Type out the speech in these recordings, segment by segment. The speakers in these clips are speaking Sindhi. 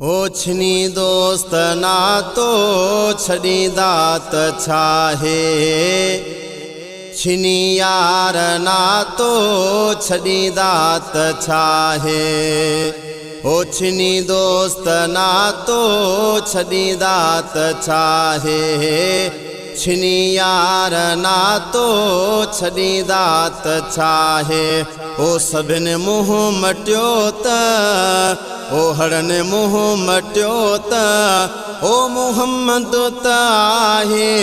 او ڇني دوست ناتو ڇڏيندا ته ڇاهي، ڇني يار ناتو ڇڏيندا ته ڇاهي. او ڇني دوست ناتو ڇڏيندا ته ڇاهي، ڇني يار ناتو ڇڏيندا ته ڇاهي. او سڀني منهن مٽيو ته، او هڙن منهن مٽيو ته، او محمد ته آهي،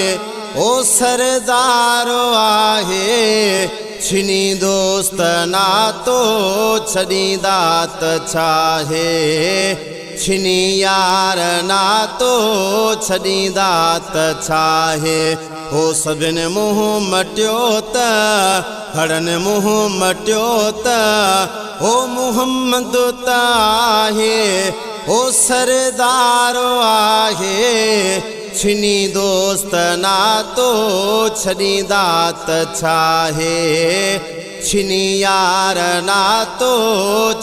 او سردار آهي. ڇني دوست ناتو ڇڏيندا ته ڇاهي، ڇني يار ناتو ڇڏيندا ته ڇاهي. او سڀني منهن مٽيو ته، هڙن منهن مٽيو ته، او محمد ته آهي، او سردار آهي. ڇني دوست ناتو ڇڏيندا ته ڇاهي، ڇني يار ناتو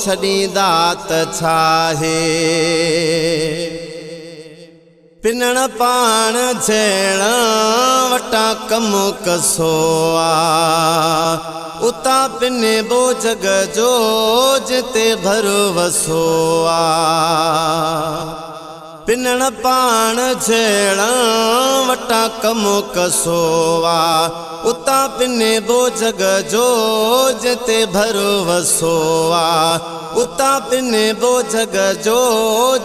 ڇڏيندا ته ڇاهي. پنڻ پاڻ جهڙ وٽان ڪم ڪسو آ، اتان پنبو جڳ جو جتي ڀروسو آ. پنڻ پاڻ جهڙ وٽان ڪم ڪسو آ، اتان پنبو جڳ جو جتي ڀروسو آ. اتان پنبو جڳ جو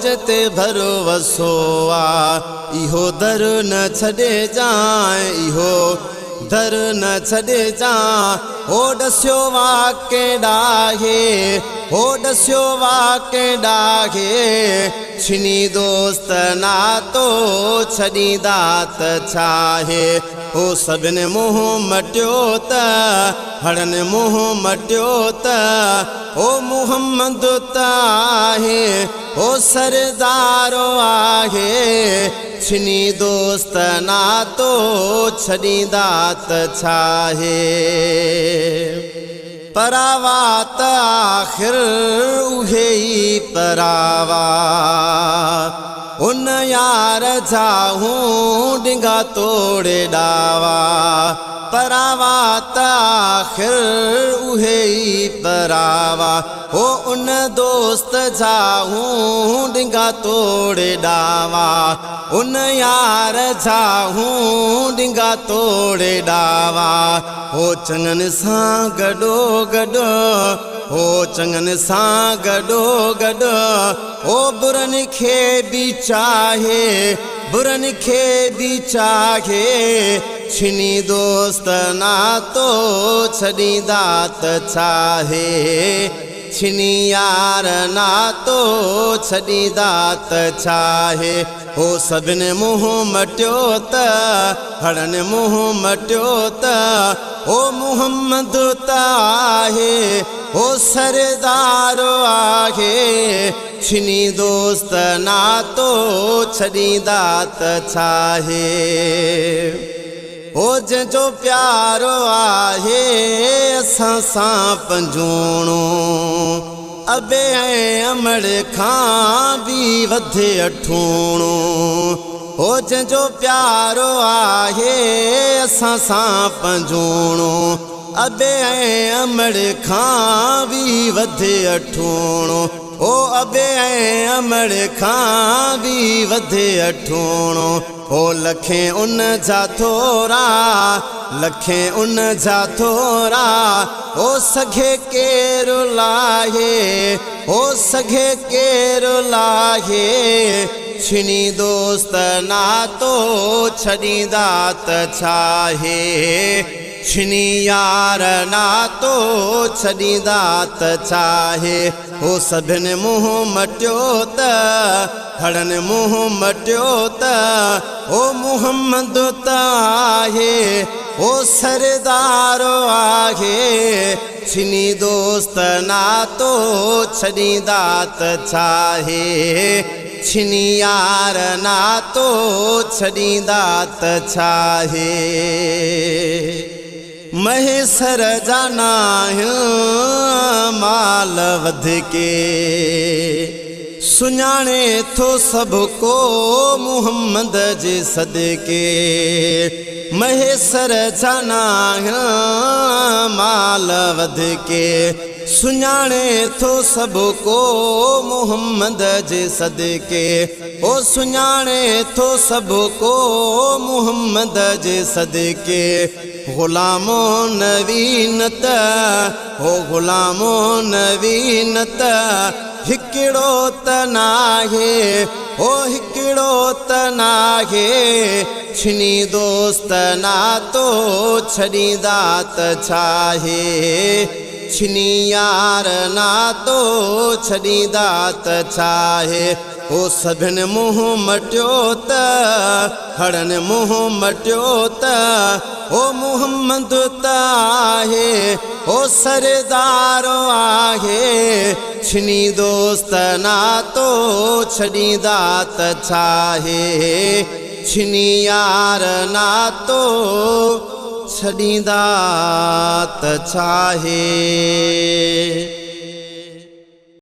جتي ڀروسو آ. اهو در نه ڇڏي جانءِ، اهو در نه ڇڏي جانءِ. هو ڏسيو وا ڪيڏاهي، هو ڏسيو وا ڪيڏاهي. ڇني دوست ناتو ڇڏيندا ته ڇاهي. هو سڀني منهن مٽيو ته، هڙن منهن مٽيو ته، او محمد ته آهي، او سردار آهي. ڇني دوست ناتو ڇڏيندا ته ڇاهي. پراوا ته آخر اهي ئي پراوا، ان يار جا هون ڊنگا توڙي ڏاوا. پراوا ته آخر اهي ئي پراوا، هو ان دوست جا هون ڊنگا توڙي ڏاوا. ان يار جا هون ڊنگا توڙي ڏاوا. هو چڱن سان گڏو گڏ، هو چڱن سان گڏو گڏ، او برن کي به چاهي، برن کي به چاهي. ڇني دوست ناتو ڇڏيندا ته ڇاهي، ڇني يار ناتو ڇڏيندا ته ڇاهي. هو سڀني منهن مٽيو ته، هڙن منهن مٽيو ته، او محمد ته آهي، او سردار آهي. ڇني دوست ناتو ڇڏيندا ته ڇاهي. او جنهن جو پيارو آهي اسان سان پنجوڻو، ابي ۽ امڙ کان به وڌي اٺوڻو. او جنهن جو پيارو آهي اسان سان پنجوڻو، ابي ۽ امڙ کان به وڌي اٺوڻو. او ابي ۽ امڙ کان به وڌي اٺوڻو. او لکين ان جا ٿورا، لکين ان جا ٿورا، او سگهي ڪير لاهي، او سگهي ڪير لاهي. ڇني دوست ناتو ڇڏيندا ته ڇاهي، ڇني يار ناتو ڇڏيندا ته ڇاهي. هو سڀني منهن مٽيو ته، هڙن منهن مٽيو ته، او محمد ته آهي، او سردار آهي. ڇني دوست ناتو ڇڏيندا ته ڇاهي، ڇني يار ناتو ڇڏيندا ته ڇاهي. مهيسر جا ناهن مال وڌ ڪي، سڃاڻي ٿو سڀ ڪو محمد جي صدقي. مهيسر جا ناهن مال وڌڪي، سڃاڻي ٿو سڀ ڪو محمد جي صدقي. او سڃاڻي ٿو سڀ ڪو محمد جي صدقي. غلام نوين ته، هو غلام نوين ته هڪڙو ته ناهي، هو هڪڙو ته ناهي. ڇني دوست ناتو ڇڏيندا ته ڇاهي؟ ڇني يار ناتو ڇڏيندا ته ڇاهي؟ او سڀني منهن مٽيو ته، هڙن منهن مٽيو ته، او محمد ته آهي، او سردار آهي. ڇني دوست ناتو ڇڏيندا ته ڇاهي؟ ڇني يار ناتو ڇڏيندا ته ڇاهي؟